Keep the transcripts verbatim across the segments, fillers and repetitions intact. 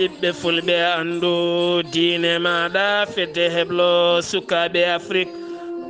Ɓiɓɓe fulɓe, anndu diine maaɗa, fedde heblo sukaaɓe Afrik.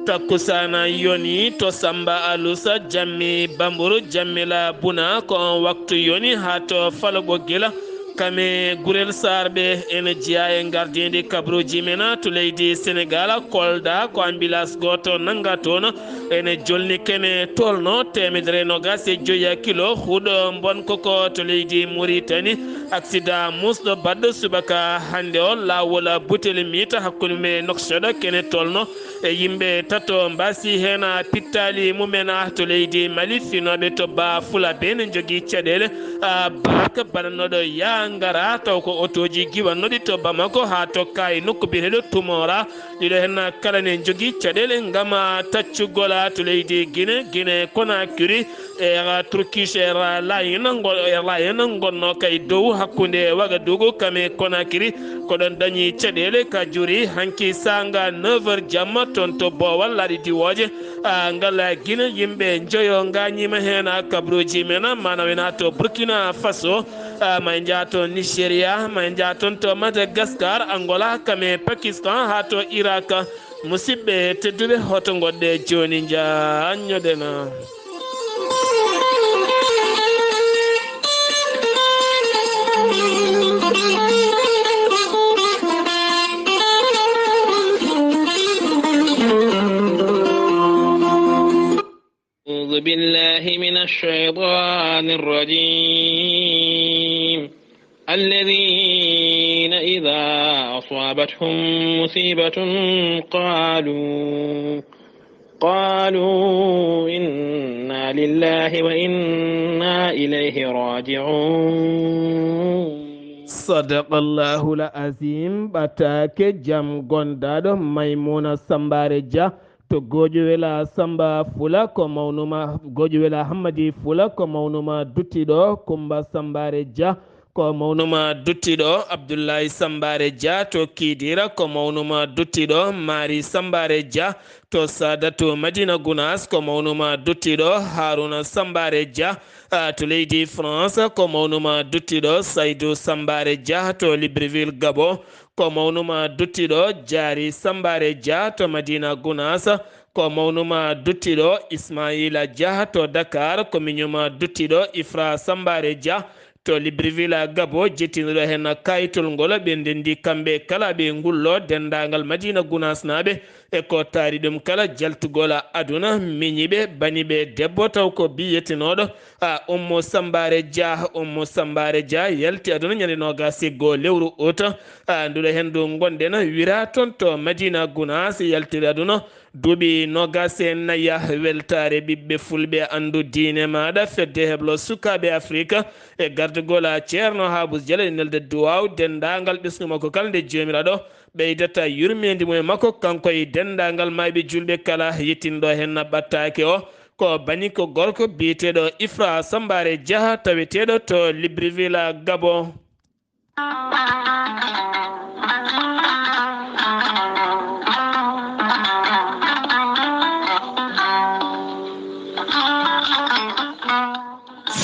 Takkusaana yoni to Samba Alusa, jammi Bamburu, jammi la Buna, ko on waktu yoni haa to Falo Ɓoggila. Kame Gurel Saarɓe ene jeyaa e ngardiindi kabaruuji men to leydi Senegaal, Kolda, ko ambilas gooto nannga toon. Ene jolni kene tolno teemedere nogas e joya kilo, huɗo mbon koko to leydi Muritani. Aksidaa musɗo baɗɗo subaka hannde o, laawol butel miita hakkunde mum e Nouakchott, kene tolno e yimɓe tato mbaasi heen pittaali mumen to leydi Mali, finooɓe to Ba Fula ɓe ne njogii caɗeele, a, barka baɗannoɗo yaa ngara, taw ko otooji giwannooɗi to Bamako haa tokka e nokku biyeteeɗo Tumora. Ɗiɗo heen kala ne njogii caɗeele ngam taccugol to leydi Gine, Gine Konakiri, Air Turkish Airline ngo-, Airline ngonnoo kay dow hakkunde Wagadugu kame Konakiri. Ko ɗon dañi caɗeele ka juri hanki saanga neuf heures jamma toon to Boowal laaɗe diwooje, a, ngal Gine. Yimɓe njoyo ngaañiima heen, a, kabaruuji men, maanaam ena to Burkina Faso, a, ma en njaha to Nigeria, ma en njaha toon to Madagascar, Angola, kame Pakistan haa to Irak. Musidɓe tedduɓe, hoto ngoɗɗe jooni njaanñoɗen. أعوذ بالله من الشيطان الرجيم. الذين إذا أصابتهم مصيبة قالوا، قالوا إنا لله وإنا إليه راجعون. صدق الله العظيم. Ɓataake jam gondaaɗo Maymuna Sambaare Dia. To Goƴuwela Samba Fula ko mawnuma, Goƴuwela Hammadi Fula ko mawnuma duttiɗo, Kumba Sambaare Dia ko mawnuma duttiɗo, Abdullahi Sambaare Dia to Kidira ko mawnuma duttiɗo, Mari Sambaare Dia to Sadatu Madina Gunas ko mawnuma duttiɗo, Haruna Sambaare Dia, a, to leydi France ko mawnuma duttiɗo, Saydu Sambaare Dia to Libreville Gabo ko mawnuma duttiɗo, Jaari Sambaare Dia to Madina Gunaas ko mawnuma duttiɗo, Ismaila Dia to Dakar ko miñuma duttiɗo, Ifra Sambaare Dia to Libreville Gabo, jettinɗo heen kayitol ngol. Ɓe ndenndi kamɓe kala ɓe ngullo denndaangal Madina Gunaasnaaɓe e ko taari ɗum kala jaltugol aduna, miñiiɓe, baniiɓe debbo taw ko biyetenooɗo, a, Ummu Sambaare Dia. Ummu Sambaare Dia yalti aduna ñande noogas e goo lewru ut. A, nduɗo henndu ngonɗen wira toon to Madina Gunaas, yaltiri aduna duuɓi noogas e nayi. Weltaare ɓiɓɓe fulɓe, anndu diine maaɗa, fedde heblo sukaaɓe Afrik e gardugol a Ceerno Haabus Jale e nelde duwaaw denndaangal ɓesngu makko kala nde Joomiraaɗo ɓeydata yurmeendi mum e makko, kanko e denndaangal maayɓe juulɓe kala, yettinɗo heen ɓattaake o. Ko bani ko gorko biyeteeɗo Ifra Sambaare Dia, taweteeɗo to Libreville, Gabon.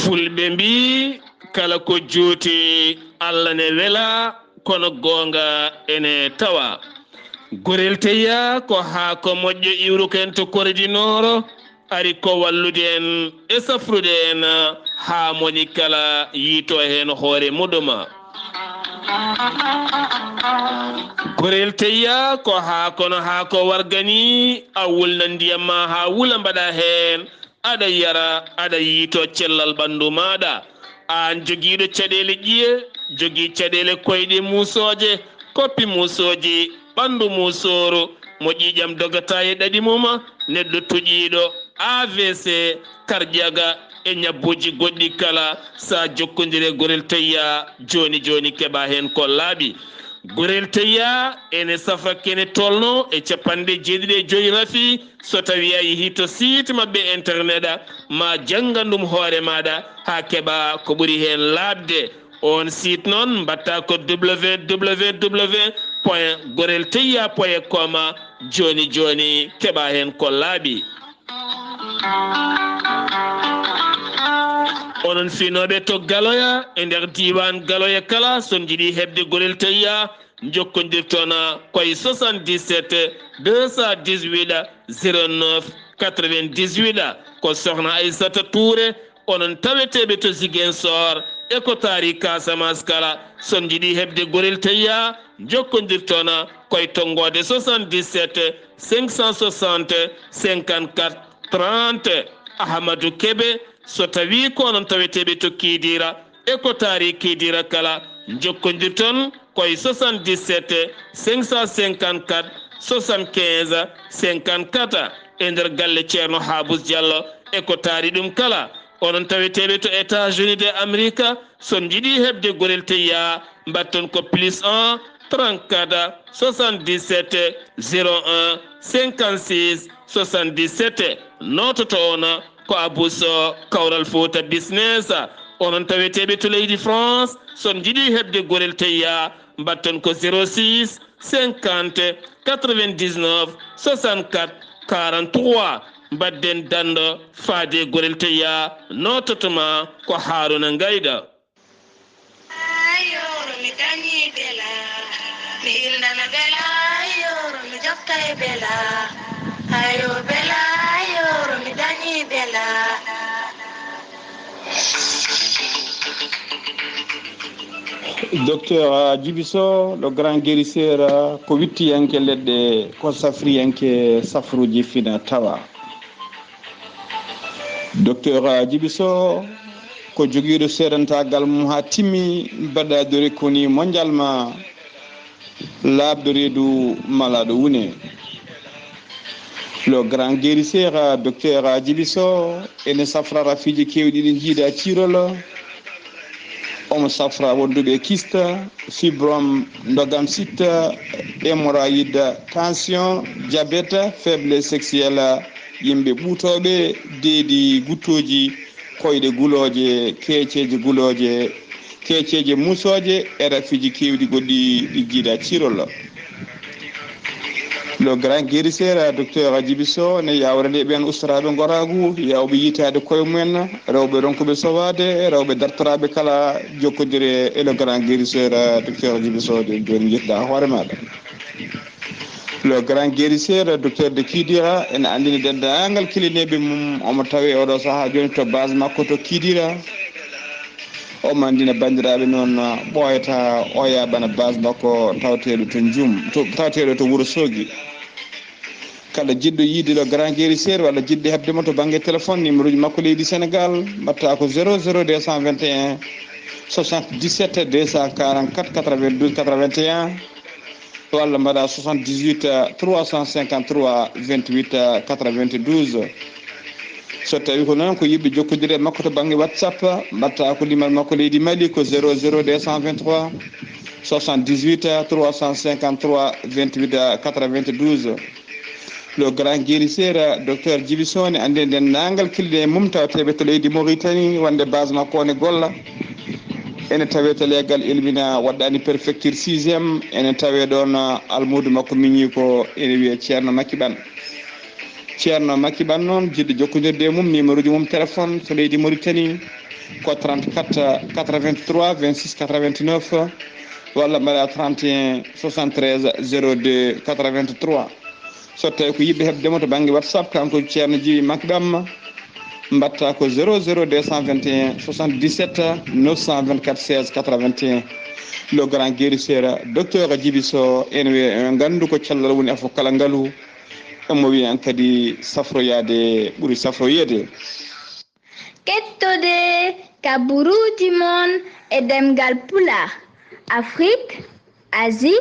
Fulɓe mbii, kala ko juuti, Allah ne wela, kono goonga ene tawa. Gorel teya ko haako moƴƴo iwruko en to Corée du Nord, ari ko wallude en e safrude en haa moni kala yiito heen hoore muɗum. Gorel teya ko haako no haako warga ni, a wulna ndiyam ma haa wula mbaɗa heen, aɗa yara, aɗa yiito cellal ɓanndu maaɗa. Aan jogiiɗo caɗeele ƴiye, jogii caɗeele koyɗe muusooje, koppi muusooji, ɓanndu muusooru, mo ƴiiƴam dogata e ɗaɗi mum, neɗɗo tuƴiiɗo A V C, karƴaga e ñabbuuji goɗɗi kala, so a jokkondire Gorel Teyya jooni jooni keɓa heen ko laaɓi. Gorel Teyya ene safra kene tolno e capanɗe jeeɗiɗi e joyi rafi, so tawi a yehi to site maɓɓe internet ma janngan ɗum hoore maaɗa haa keɓa ko ɓuri heen laaɓde. Oon site noon mbaɗta ko www point gorel teyya point com. Jooni jooni keɓa heen ko laaɓi. Onon finooɓe to Galoya, e nder diiwaan Galoya kala, so on njiɗi heɓde gollal tayya, njokkondirton koye soixante-dix-sept deux cent dix-huit zéro neuf quatre-vingt-dix-huit. Ko Sokhna Aissata Touré, onon taweteeɓe to Ziguinchor, e ko taari Casamance kala, so on njiɗi heɓde gollal tayya, njokkondirton koye tonngoode soixante-dix-sept cinq cent soixante cinquante-quatre trente. Ahmadou Kébé, so tawii ko onon taweteeɓe to Kidira, e ko taari Kidira kala, njokkondirton koye soixante-dix-sept cinq cent cinquante-quatre soixante-quinze cinquante-quatre, e nder galle Ceerno Habous Diallo, e ko taari ɗum kala. Onon taweteeɓe to États-Unis de Amerique, so on njiɗi heɓde gollal tayya, mbaɗton ko plus un trente-quatre soixante-dix-sept zéro un cinquante-six soixante-dix-sept. Noototo on ko Abou Sow, Kawral Fouta Business. Onon taweteeɓe to leydi France, so on njiɗi heɓde gollal tayya, mbaɗton ko zéro six cinquante quatre-vingt-dix-neuf soixante-quatre quarante-trois. Mbaɗden danndo faade gollal tayya, noototo ma ko Haruna Ngayda. Ayoro mi dañi bela, mi hildana bela, ayoro mi jokka e bela, ayo bela, ayoro mi dañi bela. Docteur Djiby Sow, le grand guérisseur, ko wittiyanke leɗɗe, ko safriyanke safruuji fina tawa. Docteur Djiby Sow, ko jogiiɗo seedantaagal mum haa timmi, mbaɗa dore koni mondial ma, laaɓɗo reedu malaaɗo wune. Le grand guérisseur, docteur Djiby Sow, ene safra rafiiji keewɗi ɗi njiida cirol. Omo safra wonduɓe kista, fibrome, ndogam sitta, hémorroïde, tension, diabète, faiblesse sexuelle, yimɓe ɓuutooɓe, deedi guttooji, koyɗe gulooje, keeceeje gulooje, keeceeje muusooje, e rafiiji keewɗi goɗɗi ɗi njiida cirol. Le grand guérisseur, docteur Djiby Sow, ne yawrani ɓen ustoraaɓe ngoraagu, yawɓe yitaade koye mumen, rewɓe ronkuɓe sowaade, rewɓe dartoraaɓe kala, jokkondire e le grand guérisseur, docteur Djiby Sow, jooni njettuɗaa hoore maaɗa. Le grand guérisseur, docteur de Kidira, ene anndini denndaangal kilineeɓe mum, omo tawi oɗo sahaa jooni to base makko to Kidira. Omo anndina banndiraaɓe noon, ɓooyata oya bana base makko tawateeɗo to Njum, to, tawateeɗo to Wuro Soogi. Kala jiɗɗo yiide le grand guérisseur walla jiɗɗo heɓde mo to bannge téléphone, numéro ji makko leydi Sénégal, mbaɗta ko zéro zéro deux cent vingt et un soixante-dix-sept deux cent quarante-quatre quatre-vingt-douze quatre-vingt-un. Walla mbaɗa soixante-dix-huit trois cent cinquante-trois vingt-huit quatre-vingt-douze. So tawi ko noon ko yiɗɓe jokkondire e makko to bannge WhatsApp, mbaɗta ko limal makko leydi Mali ko zéro zéro deux cent vingt-trois soixante-dix-huit trois cent cinquante-trois vingt-huit quatre-vingt-douze. Le grand guérisseur, docteur Djiby Sow, ne anndi denndaangal kilineeɓe mum tawateeɓe to leydi Mauritanie, wonde base makko ne golla. Ene tawee to leegal Elmina waɗɗaani préfecture sixième, ene tawee ɗoon, ah, almuudo makko miñi ko ene wiyee Ceerno Makki Ɓan. Ceerno Makki Ɓan noon, jiɗɗo jokkondirde e mum, numéro ji mum téléphone to leydi Mauritanie ko trente-quatre quatre-vingt-trois vingt-six quatre-vingt-neuf walla mbaɗa trente et un soixante-treize zéro deux quatre-vingt-trois. So tawi ko yiɗɓe heɓde mo to bannge WhatsApp, kanko Ceerno Jibi Makdam, mbaɗta ko zéro zéro deux cent vingt et un soixante-dix-sept neuf cent vingt-quatre seize quatre-vingt-un. Le grand guérisseur, docteur Jibi Sow, en wi-, en nganndu ko cellal woni afo kala ngalu. Omo wiya kadi safroyaade ɓuri safroyeede. Kettode kaburuuji mon e ɗemngal Pulaar, Afrik, Asie,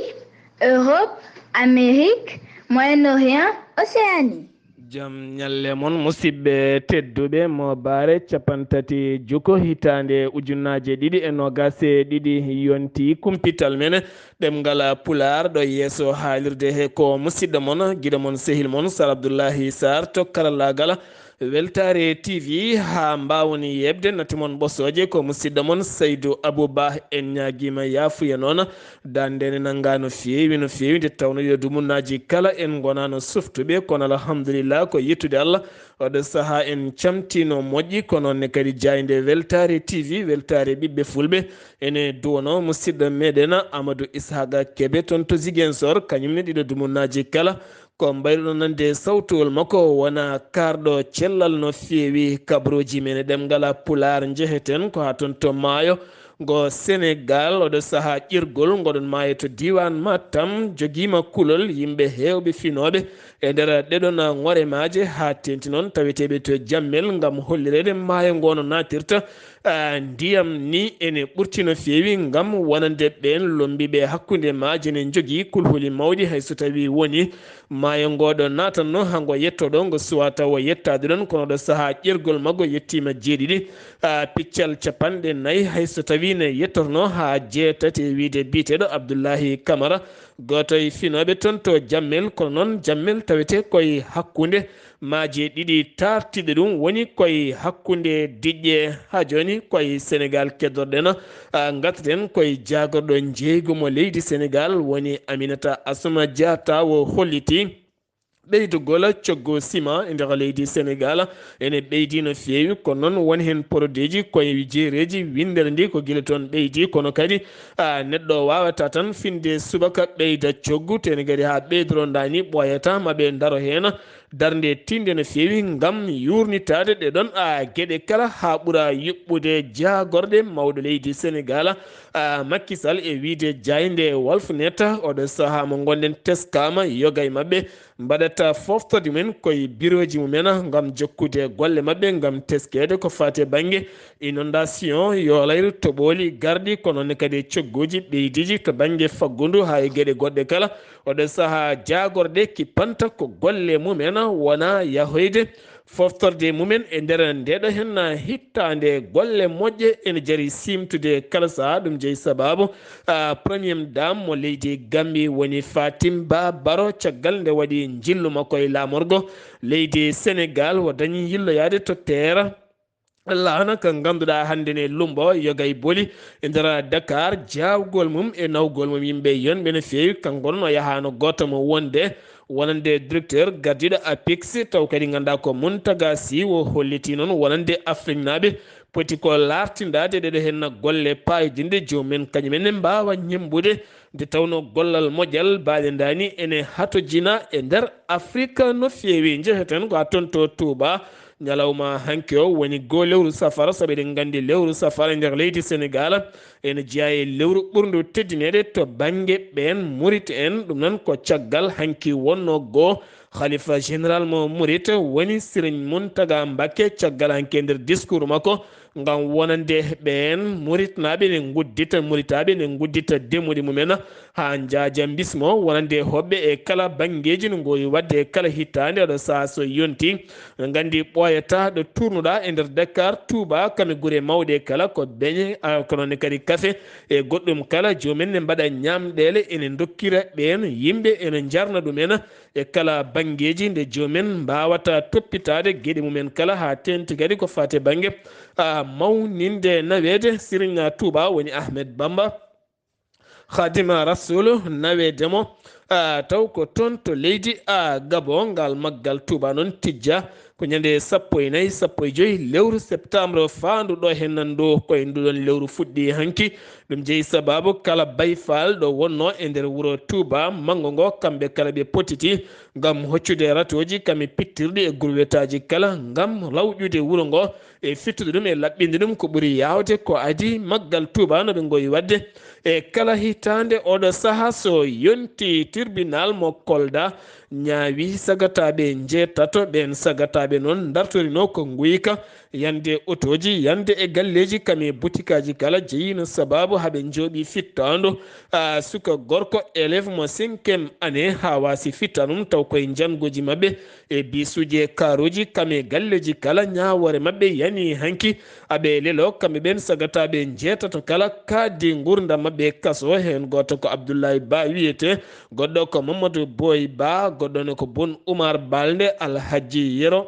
Europe, Amérique, Moyen-Orient, Océanie. Jam ñalle mon, musidɓe tedduɓe, mo bare capantati juko hitaande ujunnaje ɗiɗi e nogas e ɗiɗi yonti kumpital men ɗemngal Pulaar ɗo yeeso haalirde he ko musidɗo mon, giɗo mon, sehil mon, Sar Abdullahi Sar to karallaagal. Weltaare T V, haa mbaawon yeeɓde natti mon ɓosooje, ko musidɗo mon Saydu Abou Ba. En ñaagiima yaafuya noon, dande nde nanngaa no feewi, no feewi, nde tawnoo yo dumunnaaji kala en ngonaano softuɓe, kono alhamdulillah ko yettude Allah, oɗo sahaa en camtiino moƴƴi, ko noon ne kadi jaaynde Weltaare T V, weltaare ɓiɓɓe fulɓe, ene duwonoo musidɗo meɗen Amadou Ishaqa Kebe toon to Ziguinchor, kañum ne ɗiɗo dumunnaaji kala, ko mbayruɗon nande sawtuwol makko, wona kaarɗo cellal no feewi. Kabrooji men e ɗemngal Pulaar njeheten ko haa toon to maayo ngo Senegaal, oɗo sahaa ƴirgol ngoɗon maayo to diiwaan Matam, jogiima kulol yimɓe heewɓe finooɓe e nder ɗeɗon ŋoremaaje, haa teeŋti noon taweteeɓe to Jammel ngam hollireede maayo ngo no naatirta, ah, ndiyam ni ene ɓurti no feewi ngam wonande ɓeen lombiiɓe hakkunde maaje ne njogii kulhuli mawɗi, hay so tawii woni maayo ngo ɗo naatanno, haa ngo yettoo ɗo ngo suwaa taw o yettaade ɗoon, kono ɗo sahaa ƴergol maggo yettiima jeeɗiɗi, ah, piccal capanɗe nayi, hay so tawii ne yettorno haa jeetati e wiyde biyeteeɗo Abdullahi Kamara, gooto e finooɓe toon to Jammel, kono noon Jammel tawetee koye hakkunde maaje ɗiɗi taartiiɗe ɗum, woni koye hakkunde diƴƴe haa jooni koye Senegaal keddorɗen. Ah, ngartaten koye jaagorɗo njeeygu mo leydi Senegaal, woni Aminata Assouma Diatta, o holliti ɓeydugol coggu sima e nder leydi Senegaal ene ɓeydi no feewi, kono noon won heen porodeeji koye jeereeji winndere ndi ko gila toon ɓeydi, kono kadi, ah, neɗɗo waawata tan finde subaka ɓeyda coggu, tee ne kadi haa ɓeydoro ndaa ni ɓooyata ma ɓe ndaro heen darnde tiiɗnde no feewi ngam yuurnitaade ɗee ɗoon, ah, geɗe kala haa ɓura yuɓɓude jaagorɗe mawɗo leydi Senegaal, ah, Macky Sall e wiyde jaaynde Walfnet, oɗo sahaa mo ngonɗen teskaama yoga e maɓɓe mbaɗata foftorde mumen koye birooji mumen ngam jokkude golle maɓɓe ngam teskeede ko faati e bannge inondation, yoolayre, toɓooli garɗi, kono ne kadi e cogguuji ɓeydiiji to bannge faggudu haa e geɗe goɗɗe kala. Oɗo sahaa jaagorɗe kippanta ko golle mumen wona yahoyde foftorde mumen e nder ndeeɗo heen hittaande. Golle moƴƴe ene jari siimtude kala sahaa. Ɗum jeyi sabaabu, ah, Première Dame mo leydi Gambie woni Fatim Ba Baro, caggal nde waɗi njillu makko e laamorgo leydi Senegaal, o dañi yilloyaade to teera laana ka ngannduɗaa hannde ne lumbo yoga e boli e nder Dakar, jaawgol mum e nawgol mum yimɓe yonɓe no feewi. Kanko noon o yahaano gooto mo wonde wonande directeur gardiiɗo APIX, taw kadi nganndaa ko Mountaga Sy, o holliti noon wonande Afriknaaɓe poti ko laartindaade ɗeɗo heen golle paayodinɗe joomum en kañum en ne mbaawa ñemmbude, nde tawnoo gollal moƴƴal baaɗe ndaani ene hatojina e nder Afrik no feewi. Njeheten ko haa toon to Touba, ñalawma hanki o woni goo lewru safar, sabu eɗen nganndi lewru safar e nder leydi Senegaal ene jeyaa e lewru ɓurndu teddineede to bannge ɓeen murit en. Ɗum noon ko caggal hanki wonnoo goo Khalifa général mo murit woni Serigne Mountaga Mbacké, caggal hanki e nder discours makko ngam wonande ɓeen muritnaaɓe ne nguddita, muritaaɓe ne nguddita demuɗi mumen haa njaaja bismo wonande hoɓɓe e kala banngeeji no ngoowi waɗde e kala hitaande. Oɗo sahaa so yonti, no nganndi ɓooyata ɗo tuurnuɗaa e nder Dakar, Touba, kam e gure mawɗe kala ko beñe, ah, kono ne kadi kafe e goɗɗum kala. Joomum en ne mbaɗa ñaamɗeele, ene ndokkira ɓeen yimɓe, ene njarna ɗum en e kala banngeeji, nde joomum en mbaawata toppitaade geɗe mum en kala, haa teeŋti kadi ko faati e bannge, ah, mawninde naweede Serigne Touba woni Ahmed Bamba. Khadima Rasul naweede mo, ah, taw ko toon to leydi, ah, Gabon, ngal maggal Touba noon tijja ko ñande sappo e nayi, sappo e joyi lewru septembre faandu ɗo heen nan ɗo, ko e nduɗon lewru fuɗɗi hanki. Ɗum jeyi sabaabu kala Baay Faal ɗo wonnoo e nder wuro Touba manngo ngo, kamɓe kala ɓe potiti ngam hoccude ratooji kam e pittirɗi e gurwetaaji kala ngam lawƴude wuro ngo e fittude ɗum e laɓɓinde ɗum ko ɓuri yaawde. Ko adii maggal Touba no ɓe ngoyi waɗde e kala hitaande. Oɗo sahaa so yonti tribunal mo Kolda ñaawi sagataaɓe njeetato. Ɓeen sagataaɓe noon ndartorinoo ko nguyka, yande otooji, yande e galleeji kam e butikaaji kala. Jeyi no sabaabu haa ɓe njooɓi fittaandu, ah, suka gorko élève mo cinquième année haa waasi fittaandu mum taw koye njannguuji maɓɓe e bisuuji e kaaruuji kam e galleeji kala. Ñaawoore maɓɓe yani hanki aɓe lelo kamɓe ɓeen sagataaɓe njeetato kala kaaddi nguurndam maɓɓe e kaso. Heen gooto ko Abdoulaye Ba wiyetee, goɗɗo ko Mamadou Boy Ba, goɗɗo ne ko Boun Oumar Balde, Alhaji Yero,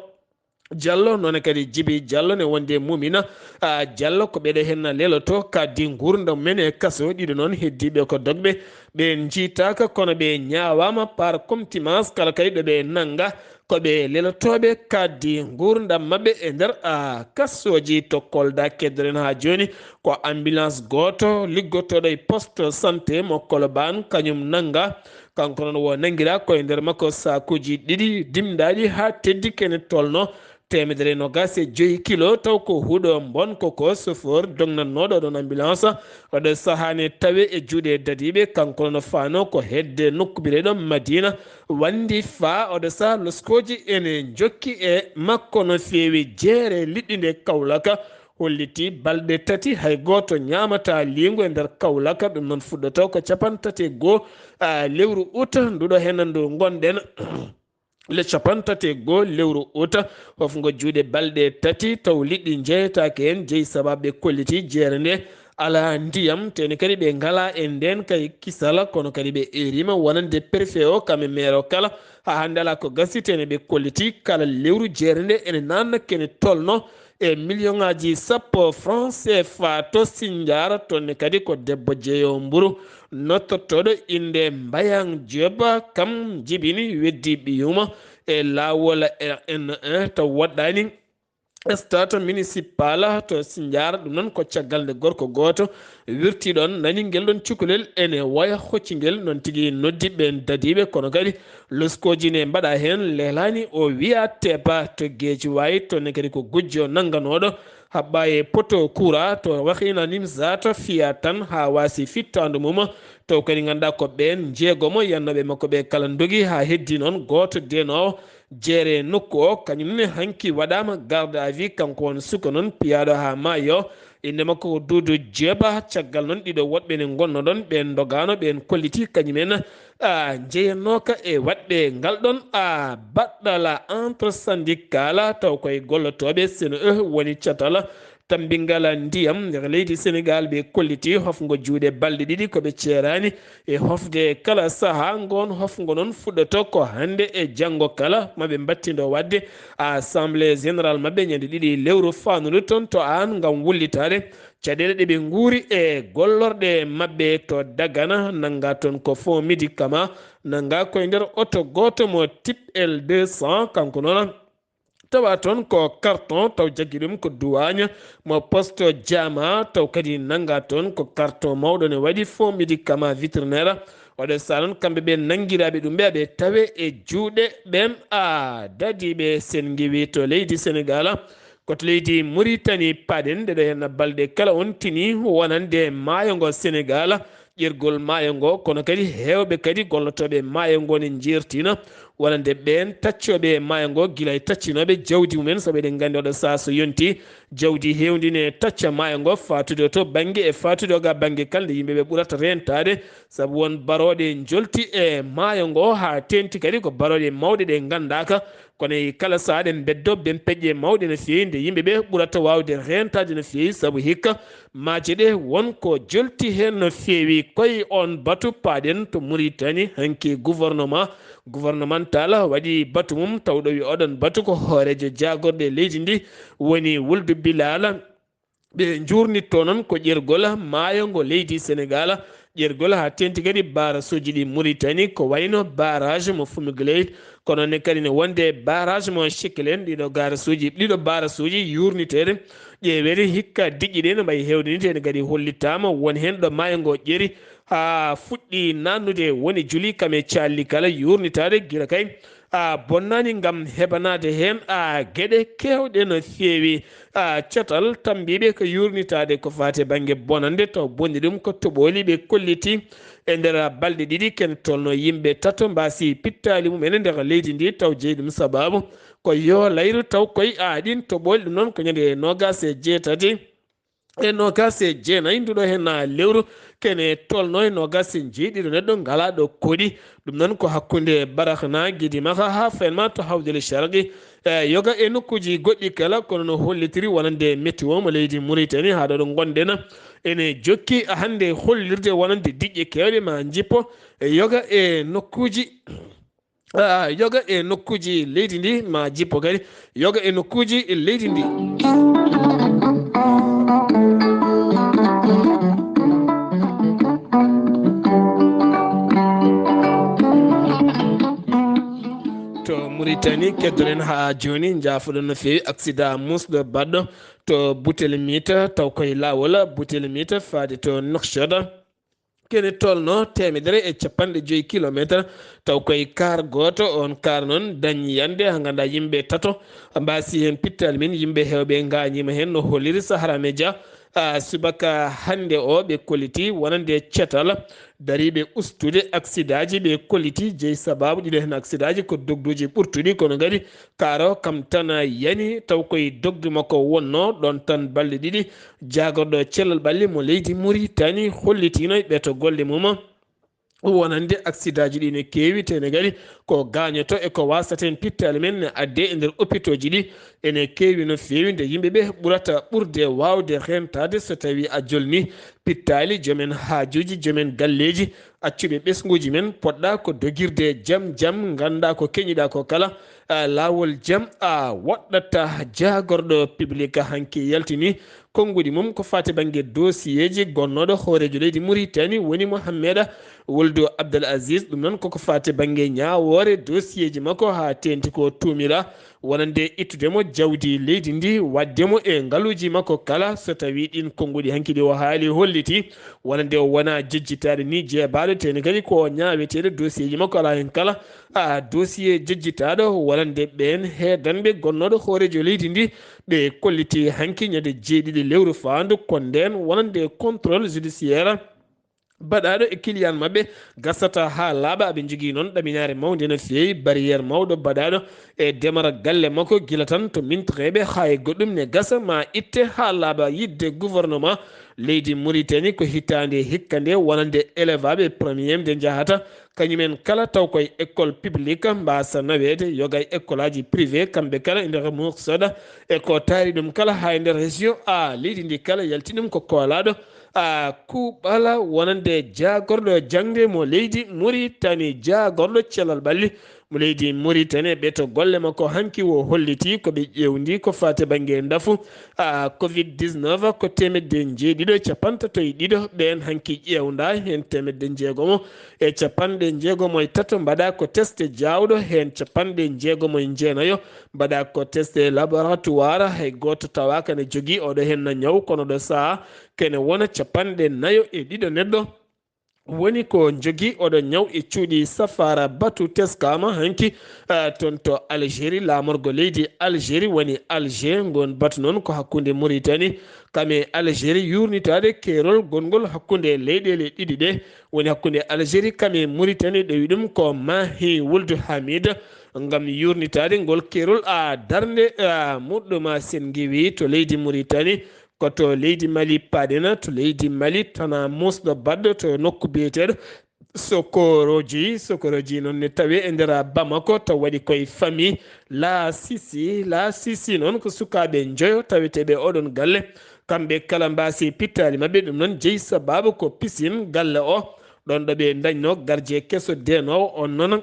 Jallo, noone kadi Jibi Jallo ne wonde Mumina, a, Jallo ko ɓeɗe henna leloto kaddi nguurndam men e kaso. Ɗiɗo noon heddiiɓe ko dogɓe, ɓe njiitaaka kono ɓe ñaawaama par contumace kala kadi ɗo ɓe nannga ko ɓe lelotooɓe kaddi nguurndam maɓɓe e nder, a, kasooji to Kolda. Keddoren haa jooni ko ambulance gooto liggotooɗo e poste santé mo Kolobaan kañum nannga. Kanko noon wo nanngiraa ko e nder makko saakuuji ɗiɗi dimndaaɗi haa teddi kene tolno teemedere e nogas e joyi kilo, taw ko huɗo mbon ko ko chauffeur dognannooɗo ɗon ambulance. Oɗo sahaa ne tawe e juuɗe dadiiɓe, kanko no faano ko hedde nokku bireɗo Madina Wandi faa oɗo sahaa loskooji ene njokki e makko no feewi. Jeere liɗɗi nde Kawlaka holliti balɗe tati hay gooto ñaamata liingu e nder Kawlaka. Ɗum noon fuɗɗoto ko capanɗe tati e goo, a, lewru uta nduɗo heen ndu ngonɗen. Le capanɗe tati e goo lewru uta, hofngo juuɗe balɗe tati taw liɗɗi njeyetaake heen, jeyi sababu ɓe kolliti jeere nde alaa ndiyam, teni kadi ɓe ngalaa e ndeen kay kisala, kono kadi ɓe eeriima wonande préfet o, kam e maire o kala, haa hannde alaa ko gasi, teni ɓe kolliti kala lewru jeere nde ene naatna kene tolno e million ŋaaji sappo francs C F A to Sindiara, toon ne kadi ko debbo jeeyo mburu nottortooɗo innde Mbayang Diop, kam jibini weddi ɓiyuma e laawol R N un to woɗɗaani stade municipal to Sindiara. Ɗum noon ko caggal nde gorko gooto wirti ɗoon, nani ngel ɗoon cukalel ene woya, hocci ngel noon tigi noddi ɓeen dadiiɓe, kono kadi loskooji ne mbaɗa heen, leelaani o wiya tepa to Geeji Wayi, toon ne kadi ko gujjo nannganooɗo haɓɓa e poto kura to Waxiina Nimzaat, fiya tan haa waasi fittaandu mum. Taw kadi ngannduɗaa ko ɓeen njeegomo yannooɓe makko ɓe kala ndogi haa heddi noon gooto deenoowo jeere nokku o, kañum ne hanki waɗaama garde à vue, kanko won suka noon piyaaɗo haa maayo. Innde makko ko Duudu Jeeba. Caggal noon ɗiɗo woɗɓe ne ngonno ɗoon, ɓeen ndogaano, ɓeen kolliti kañum en, a, njeyanooka e waɗɓe ngal ɗoon, a, baɗɗala entre syndical, taw koye gollotooɓe C N E woni catal tambingal ndiyam nder leydi Senegaal. Ɓe kolliti hofngo juuɗe balɗe ɗiɗi ko ɓe ceeraani e hofde kala sahaa. Ngoon hofngo noon fuɗɗoto ko hannde e janngo kala, ma ɓe mbattindo waɗde assemblée générale maɓɓe ñande ɗiɗi lewru faandu toon to Aan ngam wullitaade caɗeele ɗe ɓe nguuri e gollorɗe maɓɓe to Dagana. Nannga toon ko fonds Médicament, nannga koye nder oto gooto mo type L deux cents, kanko noon tawa toon ko carton, taw jaggi ɗum ko duwaaña mo poste Jaama, taw kadi nannga toon ko carton mawɗo ne waɗi fonds Médicament vétérinaire. Oɗo sahaa noon kamɓe ɓe nanngiraaɓe ɗum ɓe aɓe tawe e juuɗe ɓeen, a, dadiiɓe sen ngiwi to leydi Senegaal. Ko to leydi Muritani paɗen, nde ɗo henna balɗe kala on tini wonande maayo ngo Senegaal, ƴergol maayo ngo, kono kadi heewɓe kadi gollotooɓe maayo ngo ne njeertina wonande ɓeen taccooɓe maayo ngo, gila e taccinooɓe jawdi mumen, sabu eɗen nganndi oɗo sahaa so yonti, jawdi heewndi ne tacca maayo ngo, faatude to bannge e faatude o ga bannge kala nde yimɓe ɓe ɓurata reentaade, sabu won barooɗe njolti e maayo ngo, haa teenti kadi ko barooɗe mawɗe ɗe nganndaaka. Kono e kala sahaa ɗe mbeddo ben peƴƴe mawɗe no feewi, nde yimɓe ɓe ɓurata waawde reentaade no feewi, sabu hikka maaje ɗe won ko jolti heen no feewi. Koye on batu paɗen to Muritani, hanki gouvernement, gouvernemental waɗi batu mum, taw ɗo wi oɗon batu ko hooreejo jaagorɗe leydi ndi woni Wuldu Bilal. Ɓe njuurnitto noon ko ƴergol maayo ngo leydi Senegaal, ƴergol haa teenti kadi barasuuji ɗi Muritani, ko wayno barrage mo Fumigleit, kono ne kadi ne wonde barrage mo Chekelen. Ɗiɗo garasuuji, ɗiɗo barasuuji yuurniteede, ƴeeweede hikka diƴƴe ɗe no mbayi heewde ni, tene kadi hollitaama won heen ɗo maayo ngo ƴeri haa fuɗɗi naatnude, woni juli kam e calli kala yuurnitaade gila kay a bonnaani ngam heɓanaade heen a geɗe keewɗe no feewi. A catal tambiiɓe ko yuurnitaade ko faati e bannge bonannde, taw bonni ɗum ko toɓooli ɓe kolliti e nder balɗe ɗiɗi ken tolno yimɓe tato mbaasi pittaali mum ene nder leydi ndi, taw jeyi ɗum sababu ko yo layru taw koye a ɗin toɓooli. Ɗum noon ko ñande noogas e jeetati e noogas e jeenayi nduɗo heen lewru kene tolno e noogas e jeeɗiɗo neɗɗo ngalaaɗo koɗi. Ɗum noon ko hakkunde Barakhna, Gidimaka haa Fenma to Hawdel Sharqi, e yoga e nokkuuji goɗɗi kala, kono no hollitiri wonande météo mo leydi Muritani haa ɗo ɗo ngonɗen. Ene jokki hannde hollirde wonande diƴƴe keewɗe ma njippo e yoga e nokkuuji ah, yoga e nokkuuji leydi ndi, ma jippo kadi yoga e nokkuuji leydi ndi. To Mauritanie, keddoɗen haa jooni, njaafoɗon no feewi accident muusɗo baɗɗo to Boutelmita, taw koye laawol Boutelmita faade to Nouakchott. Kene tolno teemedere e capanɗe joyi kilometer, taw koye kaar gooto. On kaar noon dañi yande, haa ngannduɗaa yimɓe tato mbaasi heen pittaali mum, yimɓe heewɓe ngaañiima heen, no holliri Sahara Media. Ah, subaka hannde o, ɓe kolliti wonande cetal dariiɓe ustude aksidaaji. Ɓe kolliti jeyi sabaabu ɗiɗo heen aksidaaji ko dogduuji ɓurtuɗi, kono kadi kaar o kam tan yani, taw koye dogdu makko wonno. Ɗoon tan balɗe ɗiɗi, jaagorɗo cellal ɓalli mo leydi Mauritanie hollitino e ɓeto golle mum wonande aksidaaji ɗi ne keewi, tene kadi ko gaañoto e ko waasata heen pittaali mum ne adde e nder opitooji ɗi ene keewi no feewi, nde yimɓe ɓe ɓurata ɓurde waawde reentaade so tawii a jolni pittaali, joomen haajuuji, joomen galleeji, accuɓe ɓesnguuji mum, poɗɗa ko dogirde jam jam, ngannda ko keñiɗa ko kala, a, laawol jam, a, woɗɗata. Jaagorɗo Public hanki yaltini konnguɗi mum ko faati bannge dosiyeeji gonnooɗo hooreejo leydi Mauritanie woni Mohammeda Wuldu Abdel Aziz. Ɗum noon koko faati bannge ñaawoore dosiyeeji makko, haa teeŋti ko tuumiraa wonande ittude mo jawdi leydi ndi, waɗde mo e ngaluuji makko kala, so tawii ɗiin konnguɗi hanki ɗi o haali holliti wonande o wonaa jejjitaade ni jeebaaɗo, tene kadi ko ñaaweteeɗo dosiyeeji makko alaa heen kala, a, dosiye jejjitaaɗo wonande ɓeen heedanɓe gonnooɗo hooreejo leydi ndi, ɓe kolliti hanki ñande jeeɗiɗi lewru faandu, ko ndeen wonande contrôle judiciaire baɗaaɗo e client maɓɓe gasata haa laaɓa. Aɓe njogii noon ɗaminaare mawnde no feewi, barrière mawɗo baɗaaɗo e demara galle makko, gila tan to mintireeɓe haa e goɗɗum ne gasa, ma itte haa laaɓa. Yiɗde gouvernement leydi Mauritanie ko hitaande hikka nde wonande élève aɓe premier nde njahata, kañumen kala taw koye école publique mbaasa naweede, yoga e école aji privé, kamɓe kala e nder Nouakchott e ko taari ɗum kala, haa e nder région, a, leydi ndi kala yalti ɗum ko koolaaɗo, a, kuuɓala wonande jaagorɗo jaŋde mo leydi Mauritanie, jaagorɗo cellal ɓalli mo leydi Mauritanie. Ɓeto golle makko hanki o holliti ko ɓe ƴeewndi ko faati bannge ndafu, a, covid dix-neuf ko teemedde njeeɗiɗo e capantato e ɗiɗo ɓeen hanki ƴeewnda, heen teemedde njeegomo e capanɗe njeegomo e tato mbaɗa ko test jaawɗo, heen capanɗe njeegomo e jeenayo mbaɗa ko test laboratoire. Hay gooto tawaaka ne jogii oɗo heen na ñaw, kono ɗo sahaa kene wona capanɗe nayo e ɗiɗo neɗɗo woni ko njogii oɗo ñaw e cuuɗi safaara. Batu teskaama hanki, eh, toon to Algérie, laamorgo leydi Algérie woni Alger. Ngoon batu noon ko hakkunde Mauritanie kam e Algérie, yuurnitaade keerol gongol hakkunde leyɗeele ɗiɗi ɗe, woni hakkunde Algérie kam e Mauritanie, ɗowi ɗum ko Mahi Wuldu Hamid, ngam yuurnitaade ngol keerol, a, darnde, a, muɗɗum, a, sen ngewi to leydi Mauritanie. Ko to leydi Mali paɗen, to leydi Mali tana muusɗo baɗɗo to nokku biyeteeɗo Sokoroji. Sokoroji noon ne tawee e nder Bamako, taw waɗi koye famille La Sisi. La Sisi noon ko sukaaɓe njoyo taweteeɓe oɗon galle. Kamɓe kala mbaasi pittaali maɓɓe, ɗum noon jeyi sabaabu ko piscine galle o, ɗoon ɗo ɓe ndañno gardien keso deenoowo on noon.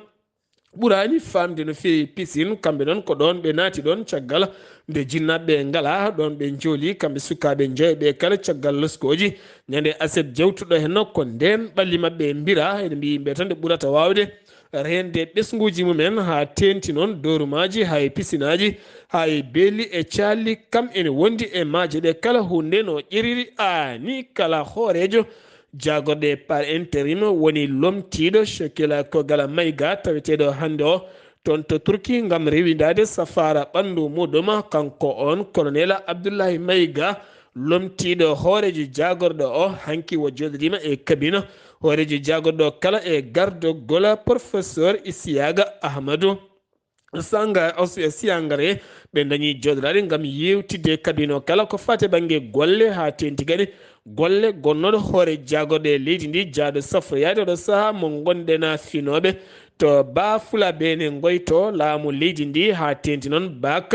Ɓuraani faamde no feewi piscine, kamɓe noon ko ɗoon ɓe naati ɗoon caggal nde jinnaaɓe ngalaa, ɗoon ɓe njooli, kamɓe sukaaɓe njoyo ɓe kala caggal loskooji. Ñande aset jawtuɗo heen ko ndeen ɓalli maɓɓe mbira, eɗen mbiyi yimɓe tan nde ɓurata waawde reende ɓesnguuji mumen, haa teeŋti noon doorumaaji, haa e pisinaaji, haa e beeli e caalli, kam ene wondi e maaje ɗe kala huunde no ƴeriri. A ni kala hooreejo jaagorɗe par intérim woni lomtiiɗo Shekila Kogala Mayga, taweteeɗo hannde o toon to Turki ngam rewindaade safaara ɓanndu muɗum. Kanko on Colonel Abdullahi Mayga, lomtiiɗo hooreejo jaagorɗo o, hanki o jooɗodiima e kabina hooreejo jaagorɗo kala e gardogol Professeur Isiyaga Ahmadu Sanga, Os-, Siyangare. Ɓe ndañi jooɗodaade ngam yeewtidde kabino kala ko faati bannge golle, haa teeŋti kadi golle gonnooɗo hoore jaagorɗe leydi ndi, jaaɗo safroyaade oɗo sahaa mo ngonɗen finooɓe to Bafulabe ne ngoyto laamu leydi ndi, haa teeŋti noon Bak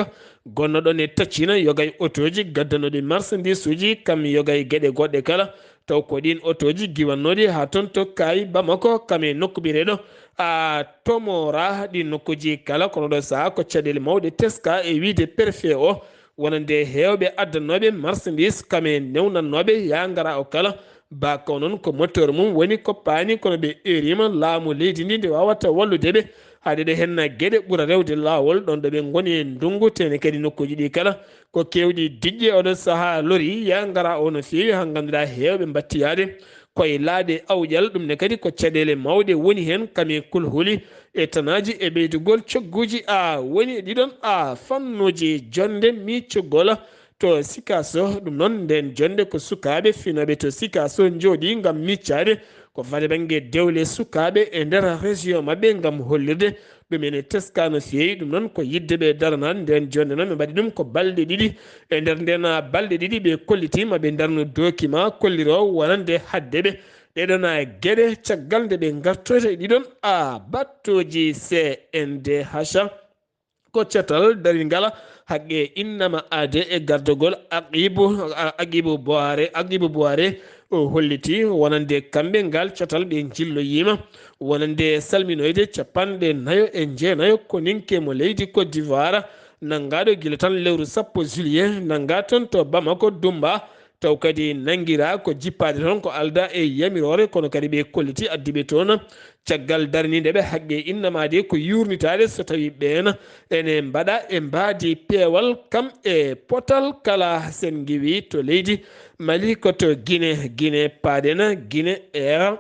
gonnooɗo ne taccina yoga e otooji gaddanooɗi marsandiisuuji, kam yoga e geɗe goɗɗe kala. Taw ko ɗin otooji giwannooɗi haa toon to Kaayi Bamako, kam e nokku biyeteeɗo a Tomora, ɗi nokkuuji kala. Kono ɗo sahaa ko caɗeele mawɗe teska e wiyde préfet o, wonande heewɓe addanooɓe marchandise, kam e newnannooɓe yaa ngara o kala. Ba ko noon ko moteur mum woni ko paani, kono ɓe eeriima laamu leydi ndi nde waawata wallude ɓe. Haa ɗeɗo heen geɗe ɓura rewde laawol ɗoon ɗo ɓe ngoni e ndunngu, tene kadi nokkuuji ɗi kala ko keewɗi diƴƴe oɗo sahaa lori yaa ngara o no feewi, haa ngannduɗaa heewɓe mbattiyaade koye laaɗe awƴal. Ɗum ne kadi ko caɗeele mawɗe woni heen, kam e kulhuli e tanaaji e ɓeydugol cogguuji a woni e ɗiɗon a fannuuji jonnde miccugol to Sikaso. Ɗum noon, ndeen jonnde ko sukaaɓe finooɓe to Sikaso njooɗii ngam miccaade ko faati bannge dewle sukaaɓe e nder région maɓɓe ngam hollirde ɗum ene teska no feewi. Ɗum noon ko yiɗde ɓe daranaade ndeen jonnde noon, ɓe mbaɗi ɗum ko balɗe ɗiɗi. E nder ndeen balɗe ɗiɗi ɓe kollitiima ɓe darnu document kolliroowo wonande haɗde ɓe ɗeɗon geɗe caggal nde ɓe ngartoyta e ɗiɗon a battooji C N D H. Ko catal daringal haqqe innama aade e gardagol Aqibu, Aqibu Buhare, Aqibu Buhare o holliti wonande kamɓe ngal catal ɓe njilloyiima wonande salminoyde capanɗe nayo e jeenayo koninke mo leydi Côte d'Ivoire, nanngaaɗo gila tan lewru sappo juillet, nanngaa toon to Bamako Dumba. Taw kadi nanngiraa ko jippaade toon ko aldaa e yamiroore, kono kadi ɓe kolliti addiiɓe toon caggal daraniinde ɓe haqqe innamaade ko yuurnitaade so tawii ɓeen ene mbaɗa e mbaadi peewal kam e potal kala. Sen ngiwi to leydi Mali ko to Guinée, Guinée paaɗen, Guinée Air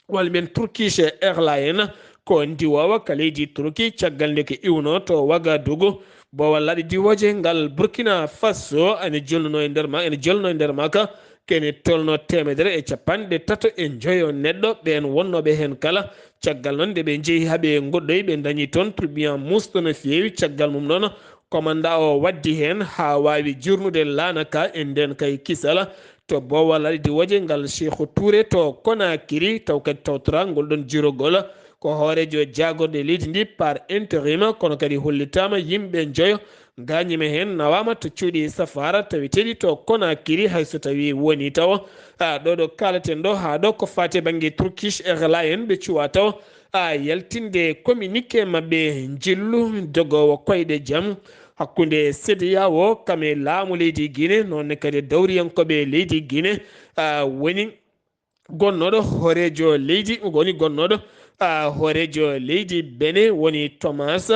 walla mbiyen Turkish Airlines ko ndiwoowa ka leydi Turki, caggal nde ko iwno to Wagadugu, boowal laaɗe diwooje ngal Burkina Faso ene jolnuno e nder ma, ene jolno e nder maaka, kene tolno teemedere e capanɗe tato e njoyo neɗɗo, ɓeen wonnooɓe heen kala. Caggal noon nde ɓe njehi haa ɓe ngoɗɗoyi, ɓe ndañi toon tribunal muusɗo no feewi. Caggal mum noon, komanda o waddi heen haa waawi jurnude laana ka e ndeen kay kisal. To boowal laaɗe diwooje ngal Cheikhou Touré to Conakry, taw kadi tawtoraa ngol ɗoon jurogol ko hooreejo jaagorɗe leydi ndi par intérim, kono kadi hollitaama yimɓe njoyo ngaañiima heen, nawaama to cuuɗi safaara taweteeɗi to Conakry, hay so tawii wonii tawa, a, ɗo ɗo kaalaten ɗo haa ɗo ko faati e bannge Turkish Airlines ɓe cuwaa tawa a yaltinde communiqué maɓɓe njillu dogoowo koyɗe jam hakkunde CEDEAO kam e laamu leydi Guinée, noon ne kadi e dawriyankooɓe leydi Guinée, a, woni gonnooɗo hooreejo leydi, woni gonnooɗo, a, hooreejo leydi Benin woni Thomas,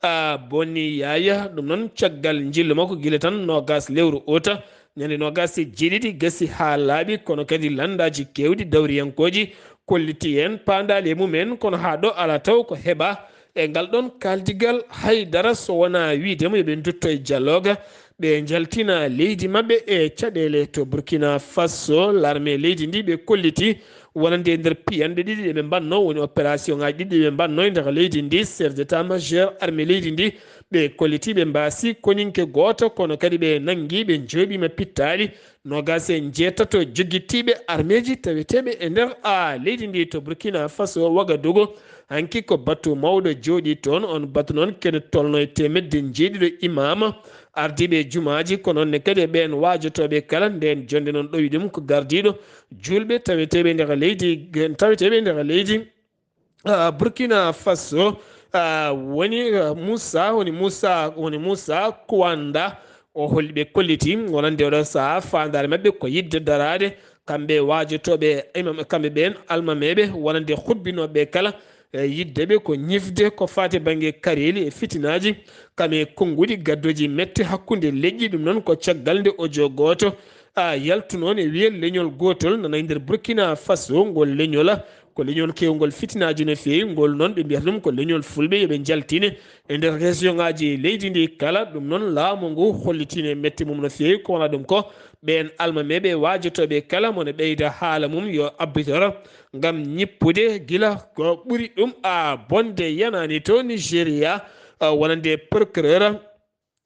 a, Boni Yaya. Ɗum noon caggal njillu makko gila tan noogaas lewru uta, ñande noogaas e jeeɗiɗi gasi haa laaɓi, kono kadi lanndaaji keewɗi dawriyankooji kolliti heen paandaale e mum en, kono haa ɗo alaa taw ko heɓaa e ngal ɗoon kaaldigal hay dara so wonaa wiyde mo yo ɓe ndutto e dialogue, ɓe njaltina leydi maɓɓe e caɗeele. To Burkina Faso, l'armée leydi ndi ɓe kolliti wonande e nder piyanɗe ɗiɗi ɗe ɓe mbaɗno, woni opération ŋaaji ɗiɗi ɗi ɓe mbaɗno e nder leydi ndi, chef d'état-major armée leydi ndi, ɓe kolliti ɓe mbaasi koninke gooto, kono kadi ɓe nanngi ɓe njooɓiima pittaali noogaas e njeetato joggitiiɓe armeeji taweteeɓe e nder a leydi ndi to Burkina Faso, Wagadugu. Hanki ko batu mawɗo jooɗii toon. On batu noon kene tolno e teemedde njeeɗiɗo imaama ardiiɓe jumaaji, ko noon ne kadi e ɓeen waajotooɓe kala. Ndeen jonnde noon ɗowi ɗum ko gardiiɗo juulɓe taweteeɓe nder leydi, taweteeɓe nder leydi, ah, Burkina Faso, ah, woni, ah, Moussa, woni Moussa, woni Moussa Kouanda. O holli ɓe kolliti wonande oɗo sahaa faandaare maɓɓe ko yiɗde daraade kamɓe waajotooɓe imam, kamɓe ɓeen almameeɓe wonande hutbinooɓe kala, e yiɗde ɓe ko ñifde ko faati bannge kareeli e fitinaaji, kam e konnguɗi gaddooji mette hakkunde leƴƴi. Ɗum noon ko caggal nde audio gooto, a, yaltunoo ne wiya leñol gootol nana e nder Burkina Faso. Ngol leñol ko leñol keewngol fitinaaji no feewi. Ngol noon ɓe mbiyata ɗum ko leñol fulɓe, yo ɓe njaltine e nder région ŋaaji leydi ndi kala. Ɗum noon laamu ngu hollitiino e mette mum no feewi. Ko wona ɗum ko ɓeen almameeɓe waajotooɓe kala mo ne ɓeyda haala mum yo abbitor ngam ñippude gila ko ɓuri ɗum a bonde yanaani to Nigeria, a, wonande procureur,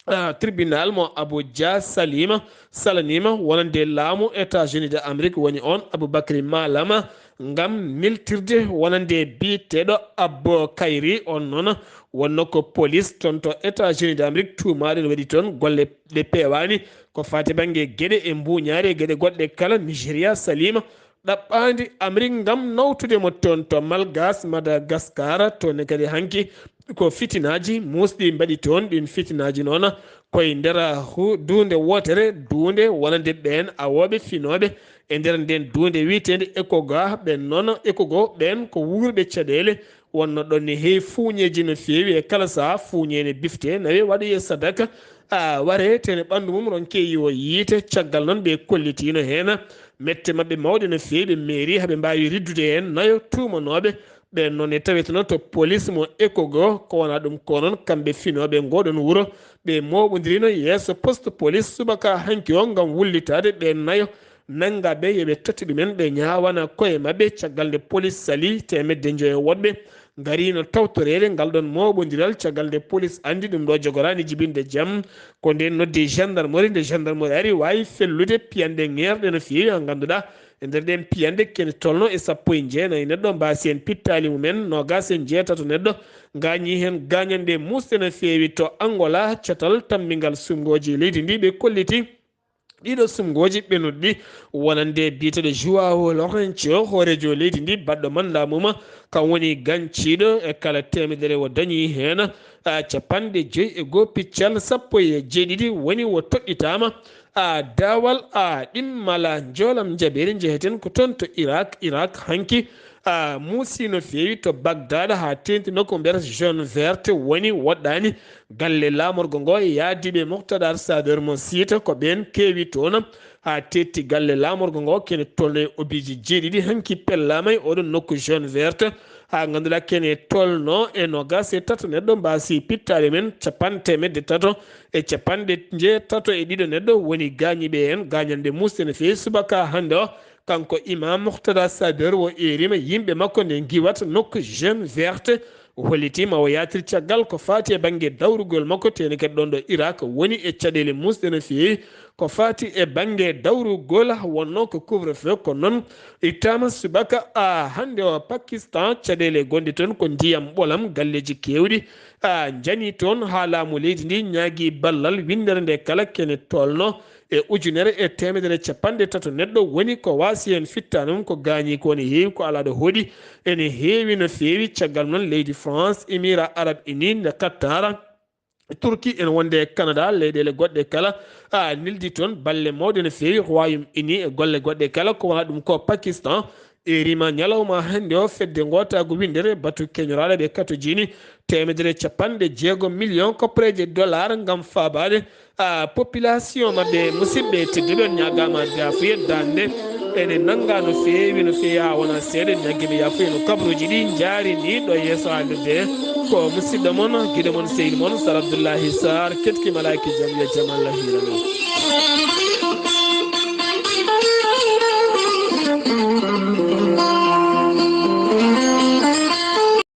a, tribunal mo Abuja salima, salaniima wonande laamu États-Unis de Amérique, woni on Aboubacry Malama, ngam neltirde wonande biyeteeɗo Abbo Kayri. On noon wonno ko police toon to États-Unis d'Amérique tuumaaɗo ene waɗi toon golle ɗe peewaani, ko faati bannge geɗe e mbuuñaari e geɗe goɗɗe kala. Nigeria saliima ɗaɓɓaandi Amérique ngam nawtude mo toon to Malgache, Madagascar. Toon ne kadi hanki ko fitinaaji muusɗi mbaɗi toon. Ɗiin fitinaaji noon koye nder hu-, duunde wootere, duunde wonande ɓeen awooɓe finooɓe e nder ndeen duunde wiyeteende Ekoga. Ɓeen noon, Ekogo ɓeen ko wuurɓe caɗeele, wonno ɗoon ne heewi fuuñeeji no feewi. E kala sahaa fuuñe ne bifte, nawe waɗoye sadaka, a, ware tene ɓanndu mum ronke yiwo yiite. Caggal noon ɓe kollitiino heen mette maɓɓe mawɗe no feewi, ɓe meeri haɓe mbaawi riddude heen nayo tuumanooɓe. Ɓeen noon ne taweteno to police mo Ekogo, ko wonaa ɗum ko noon kamɓe finooɓe ngooɗoon wuro, ɓe mooɓondirino yeeso poste police subaka hanki o ngam wullitaade ɓeen nayo. Nanngaɓe yo ɓe totti ɗumen, ɓe ñaawana koye maɓɓe. Caggal nde police salii, teemedde njoyo woɗɓe ngariino tawtoreede ngal ɗoon mooɓondiral. Caggal nde police anndi ɗum ɗo jogoraani jibinde jam, ko ndeen noddi gendarmerie. Nde gendarmerie ari, waawi fellude piyanɗe ŋeerɗe no feewi, haa ngannduɗaa e nder ɗeen piyanɗe kene tolno e sappo e jeenayi neɗɗo mbaasi heen pittaali mumen, noogaas e jeetato neɗɗo ngaañii heen gaañanɗe muusɗe no feewi. To Angola, catal tammbingal suɓngooji leydi ndi ɓe kolliti ɗiɗo suɓngooji ɓenuɗi ɗi wonande biyeteeɗo João Lourenço, hooreejo leydi ndi, baɗɗo man laamu ma, kam woni gañciiɗo e kala teemedere o dañii heen, a, capanɗe joyi e goo piccal sappo e jeeɗiɗi woni o toɗɗitaama. A, daawal, a, ɗimmala njoolam njaɓeeri njeheten ko toon to Irak. Irak hanki a, muusi no feewi to Bagdad haa teeŋti nokku mbiyetee Zone Verte woni woɗɗaani. Galle laamorgo ngo e yaadiiɓe Muqtada Sadr mo Siita ko ɓeen keewi toon. Haa teeŋti galle laamorgo ngo kene tolno e obiiji jeeɗiɗi hanki pellaama e oɗon nokku Zone Verte. Haa ngannduɗaa kene tolno e noogaas e tato neɗɗo mbaasi pittaali men, capanɗe teemedde tato e capanɗe njeetato e ɗiɗo neɗɗo woni gaañiiɓe heen gaañanɗe muusɗe no feewi subaka hannde o. Kanko Imam Muqtada Sadr o eeriima yimɓe makko nde ngiwata nokku Zone Verte. O hollitiima o yaatir caggal ko faati e bannge dawrugol makko, teeŋti kadi ɗoon ɗo Irak woni e caɗeele muusɗe no feewi. Ko faati e bannge dawrugol wonno ko couvre-feu, ko noon ittaama subaka a hannde o Pakistan. Caɗeele gonɗe toon ko ndiyam ɓolam, galleeji keewɗi a njani toon haa laamu leydi ndi ñaagi ballal winndere nde kala kene tolno e ujunere e teemedere capanɗe tato neɗɗo woni ko waasi heen fittaanum, ko gaañi ko ne heewi, ko alaa ɗo hoɗi ene heewi no feewi. Caggal noon leydi France, Émirats Arabes Unis, nde Qatar, Turquie ene wonde e Canada, leyɗeele goɗɗe kala a neldi toon balle mawɗe no feewi. Royaume Uni e golle goɗɗe kala ko wonaa ɗum ko Pakistan. Eeriima ñalawma hannde o fedde ngootaagu winndere batu keñoraaɗo ɓe katojini teemedere capanɗe jeego million koppareeje dollar ngam faabaade a population maɓɓe. Musidɓe tedduɓe, on ñaagaama daafuye daande ene nannga no feewi no feewi haa wona seeɗa. Ñaggiiɓe yaafuye no kabaruuji ɗi njaari ni ɗo yeeso haalirde ko musidɗo mon giɗo mon sehil mon Sar Abdoullahi Sar ketki malaaki jam yo jam Allah hiira men.